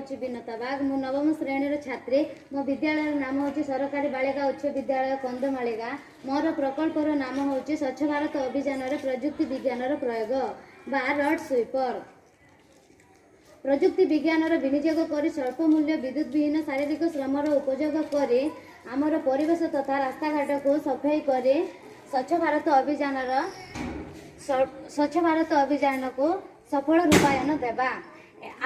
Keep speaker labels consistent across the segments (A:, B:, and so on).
A: ହେଉଛି ବିନତା ବାଗ। ମୁଁ ନବମ ଶ୍ରେଣୀର ଛାତ୍ରୀ। ମୋ ବିଦ୍ୟାଳୟର ନାମ ହେଉଛି ସରକାରୀ ବାଳିକା ଉଚ୍ଚ ବିଦ୍ୟାଳୟ, କନ୍ଧମାଳିକା। ମୋର ପ୍ରକଳ୍ପର ନାମ ହେଉଛି ସ୍ୱଚ୍ଛ ଭାରତ ଅଭିଯାନରେ ପ୍ରଯୁକ୍ତି ବିଜ୍ଞାନର ପ୍ରୟୋଗ ବା ରୋଡ୍ ସୁଇପର। ପ୍ରଯୁକ୍ତି ବିଜ୍ଞାନର ବିନିଯୋଗ କରି ସ୍ୱଳ୍ପ ମୂଲ୍ୟ ବିଦ୍ୟୁତ ବିହୀନ ଶାରୀରିକ ଶ୍ରମର ଉପଯୋଗ କରି ଆମର ପରିବେଶ ତଥା ରାସ୍ତାଘାଟକୁ ସଫେଇ କରି ସ୍ୱଚ୍ଛ ଭାରତ ଅଭିଯାନକୁ ସଫଳ ରୂପାୟନ ଦେବା।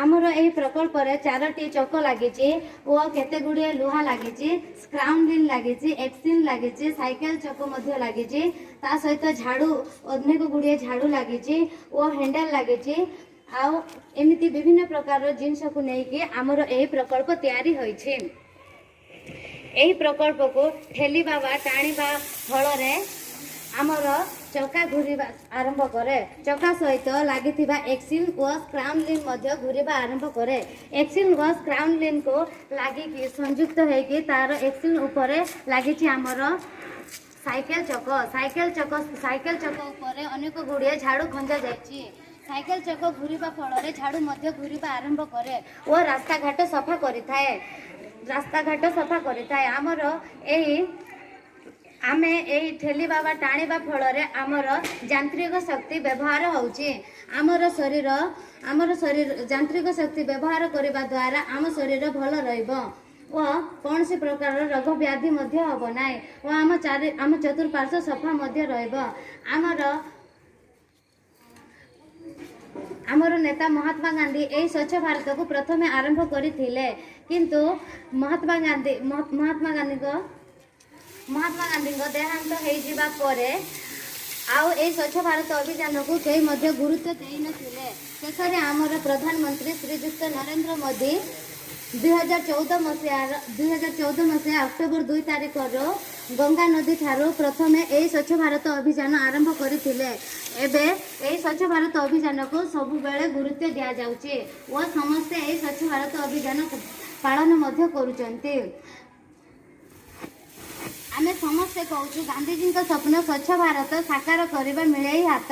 A: ଆମର ଏହି ପ୍ରକଳ୍ପରେ ଚାରୋଟି ଚକ ଲାଗିଛି ଓ କେତେ ଗୁଡ଼ିଏ ଲୁହା ଲାଗିଛି, କ୍ରାଉନ୍ ରିଙ୍ଗ ଲାଗିଛି, ଏକ୍ସିଲ୍ ଲାଗିଛି, ସାଇକେଲ ଚକ ମଧ୍ୟ ଲାଗିଛି। ତା ସହିତ ଝାଡ଼ୁ, ଅନେକ ଗୁଡ଼ିଏ ଝାଡ଼ୁ ଲାଗିଛି ଓ ହ୍ୟାଣ୍ଡେଲ ଲାଗିଛି। ଆଉ ଏମିତି ବିଭିନ୍ନ ପ୍ରକାରର ଜିନିଷକୁ ନେଇକି ଆମର ଏହି ପ୍ରକଳ୍ପ ତିଆରି ହୋଇଛି। ଏହି ପ୍ରକଳ୍ପକୁ ଠେଲିବା ବା ଟାଣିବା ଫଳରେ ଆମର ଚକା ଘୁରିବା ଆରମ୍ଭ କରେ। ଚକା ସହିତ ଲାଗିଥିବା ଏକ୍ସିଲ୍ ଓ କ୍ରାଉନ୍ ରିଙ୍ଗ ମଧ୍ୟ ଘୁରିବା ଆରମ୍ଭ କରେ। ଏକ୍ସିଲ୍ ଓ କ୍ରାଉନ୍ ରିଙ୍ଗକୁ ଲାଗିକି ସଂଯୁକ୍ତ ହେଇକି ତାର ଏକ୍ସିଲ୍ ଉପରେ ଲାଗିଛି ଆମର ସାଇକେଲ ଚକ। ସାଇକେଲ ଚକ ଉପରେ ଅନେକ ଗୁଡ଼ିଏ ଝାଡ଼ୁ ଖଞ୍ଜା ଯାଇଛି। ସାଇକେଲ ଚକ ଘୁରିବା ଫଳରେ ଝାଡ଼ୁ ମଧ୍ୟ ଘୁରିବା ଆରମ୍ଭ କରେ ଓ ରାସ୍ତାଘାଟ ସଫା କରିଥାଏ। ଆମର ଏହି ଆମେ ଏହି ଠେଲିବା ବା ଟାଣିବା ଫଳରେ ଆମର ଯାନ୍ତ୍ରିକ ଶକ୍ତି ବ୍ୟବହାର ହେଉଛି। ଆମର ଶରୀର ଯାନ୍ତ୍ରିକ ଶକ୍ତି ବ୍ୟବହାର କରିବା ଦ୍ୱାରା ଆମ ଶରୀର ଭଲ ରହିବ ଓ କୌଣସି ପ୍ରକାରର ରୋଗ ବ୍ୟାଧି ମଧ୍ୟ ହେବ ନାହିଁ ଓ ଆମ ଚତୁଃପାର୍ଶ୍ୱ ସଫା ମଧ୍ୟ ରହିବ। ଆମର ନେତା ମହାତ୍ମା ଗାନ୍ଧୀ ଏହି ସ୍ୱଚ୍ଛ ଭାରତକୁ ପ୍ରଥମେ ଆରମ୍ଭ କରିଥିଲେ। କିନ୍ତୁ ମହାତ୍ମା ଗାନ୍ଧୀଙ୍କ ଦେହାନ୍ତ ହେଇଯିବା ପରେ ଆଉ ଏହି ସ୍ୱଚ୍ଛ ଭାରତ ଅଭିଯାନକୁ କେହି ମଧ୍ୟ ଗୁରୁତ୍ୱ ଦେଇନଥିଲେ। ଶେଷରେ ଆମର ପ୍ରଧାନମନ୍ତ୍ରୀ ଶ୍ରୀଯୁକ୍ତ ନରେନ୍ଦ୍ର ମୋଦି 2014 ମସିହା ଅକ୍ଟୋବର 2 ତାରିଖରୁ ଗଙ୍ଗା ନଦୀ ଠାରୁ ପ୍ରଥମେ ଏହି ସ୍ୱଚ୍ଛ ଭାରତ ଅଭିଯାନ ଆରମ୍ଭ କରିଥିଲେ। ଏବେ ଏହି ସ୍ୱଚ୍ଛ ଭାରତ ଅଭିଯାନକୁ ସବୁବେଳେ ଗୁରୁତ୍ୱ ଦିଆଯାଉଛି ଓ ସମସ୍ତେ ଏହି ସ୍ୱଚ୍ଛ ଭାରତ ଅଭିଯାନ ପାଳନ ମଧ୍ୟ କରୁଛନ୍ତି। ଆମେ ସମସ୍ତେ କହୁଛୁ, ଗାନ୍ଧିଜୀଙ୍କ ସ୍ୱପ୍ନ ସ୍ୱଚ୍ଛ ଭାରତ ସାକାର କରିବା ମିଳେଇ ହାତ।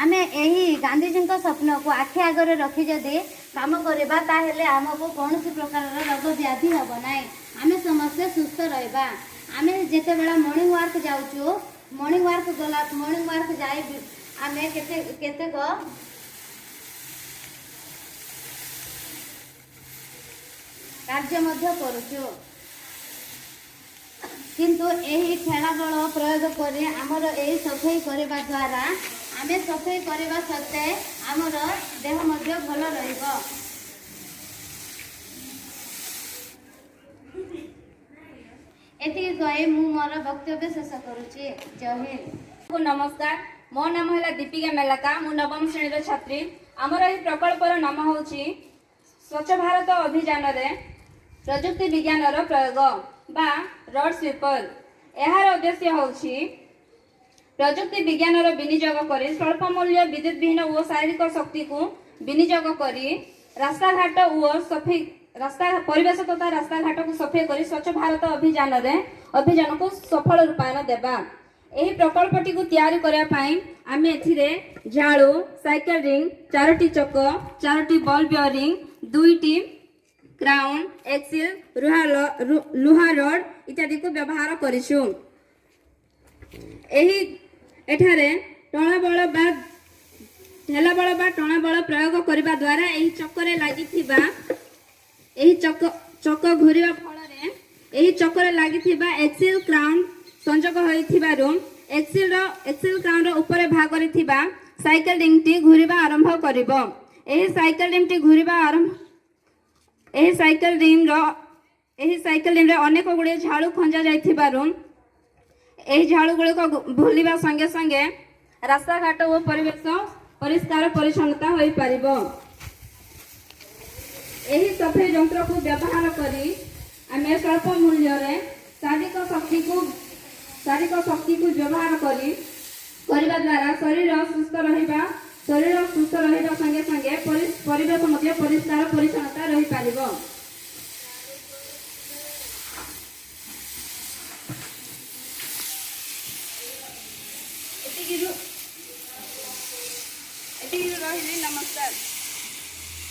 A: ଆମେ ଏହି ଗାନ୍ଧିଜୀଙ୍କ ସ୍ୱପ୍ନକୁ ଆଖି ଆଗରେ ରଖି ଯଦି କାମ କରିବା, ତାହେଲେ ଆମକୁ କୌଣସି ପ୍ରକାରର ରୋଗ ବ୍ୟାଧି ହେବ ନାହିଁ। ଆମେ ସମସ୍ତେ ସୁସ୍ଥ ରହିବା। ଆମେ ଯେତେବେଳେ ମର୍ଣ୍ଣିଂ ୱାର୍କ ଯାଉଛୁ, ମର୍ଣ୍ଣିଂ ୱାର୍କ ଯାଇ ଆମେ କେତେ କେତେକ କାର୍ଯ୍ୟ ମଧ୍ୟ କରୁଛୁ। କିନ୍ତୁ ଏହି ଠେଲା ବଳ ପ୍ରୟୋଗ କରି ଆମର ଏହି ସଫେଇ କରିବା ଦ୍ୱାରା ଆମେ ସଫେଇ କରିବା ସତ୍ତ୍ୱେ ଆମର ଦେହ ମଧ୍ୟ ଭଲ ରହିବ। ଏତିକି କହି ମୁଁ ମୋର ବକ୍ତବ୍ୟ ଶେଷ କରୁଛି। ଜୟ ହିନ୍ଦ।
B: ନମସ୍କାର। ମୋ ନାମ ହେଲା ଦୀପିକା ମେଲାକା। ମୁଁ ନବମ ଶ୍ରେଣୀର ଛାତ୍ରୀ। ଆମର ଏହି ପ୍ରକଳ୍ପର ନାମ ହେଉଛି ସ୍ୱଚ୍ଛ ଭାରତ ଅଭିଯାନରେ ପ୍ରଯୁକ୍ତି ବିଜ୍ଞାନର ପ୍ରୟୋଗ ବା ରୋଡ୍ ସ୍ୱିପର। ଏହାର ଉଦ୍ଦେଶ୍ୟ ହେଉଛି ପ୍ରଯୁକ୍ତି ବିଜ୍ଞାନର ବିନିଯୋଗ କରି ସ୍ୱଳ୍ପ ମୂଲ୍ୟ ବିଦ୍ୟୁତ ବିହୀନ ଓ ଶାରୀରିକ ଶକ୍ତିକୁ ବିନିଯୋଗ କରି ରାସ୍ତାଘାଟ ଓ ସଫେଇ ରାସ୍ତା ପରିବେଶ ତଥା ରାସ୍ତାଘାଟକୁ ସଫେଇ କରି ସ୍ୱଚ୍ଛ ଭାରତ ଅଭିଯାନକୁ ସଫଳ ରୂପାୟନ ଦେବା। ଏହି ପ୍ରକଳ୍ପଟିକୁ ତିଆରି କରିବା ପାଇଁ ଆମେ ଏଥିରେ ଝାଡ଼ୁ, ସାଇକେଲ ରିଙ୍ଗ, ଚାରୋଟି ଚକ, ଚାରୋଟି ବଲ୍ ବିୟରିଂ, ଦୁଇଟି କ୍ରାଉନ୍, ଏକ୍ସିଲ୍, ଲୁହା ରଡ୍ ଇତ୍ୟାଦିକୁ ବ୍ୟବହାର କରିଛୁ। ଏହି ଏଠାରେ ଟଣା ବଳ ବା ଠେଲା ବଳ ବା ଟଣା ବଳ ପ୍ରୟୋଗ କରିବା ଦ୍ୱାରା ଏହି ଚକରେ ଲାଗିଥିବା ଏହି ଚକ ଚକ ଘୁରିବା ଫଳରେ ଏହି ଚକରେ ଲାଗିଥିବା ଏକ୍ସିଲ୍ କ୍ରାଉନ୍ ସଂଯୋଗ ହୋଇଥିବାରୁ ଏକ୍ସିଲ୍ କ୍ରାଉନ୍ର ଉପରେ ଭାଗରେ ଥିବା ସାଇକେଲ ରିଙ୍ଗଟି ଘୁରିବା ଆରମ୍ଭ କରିବ। ଏହି ସାଇକେଲ ରିଙ୍ଗରେ ଅନେକ ଗୁଡ଼ିଏ ଝାଡ଼ୁ ଖଞ୍ଜା ଯାଇଥିବାରୁ ଏହି ଝାଡ଼ୁ ଗୁଡ଼ିକ ବୁଲିବା ସଙ୍ଗେ ସଙ୍ଗେ ରାସ୍ତାଘାଟ ଓ ପରିବେଶ ପରିଷ୍କାର ପରିଚ୍ଛନ୍ନତା ହୋଇପାରିବ। ଏହି ସଫେଇ ଯନ୍ତ୍ରକୁ ବ୍ୟବହାର କରି ଆମେ ସ୍ୱଳ୍ପ ମୂଲ୍ୟରେ ଶାରୀରିକ ଶକ୍ତିକୁ ବ୍ୟବହାର କରିବା ଦ୍ୱାରା ଶରୀର ସୁସ୍ଥ ରହିବା ସଙ୍ଗେ ସଙ୍ଗେ ପରିବେଶ ମଧ୍ୟ ପରିଷ୍କାର ପରିଚ୍ଛନ୍ନତା ରହିପାରିବ।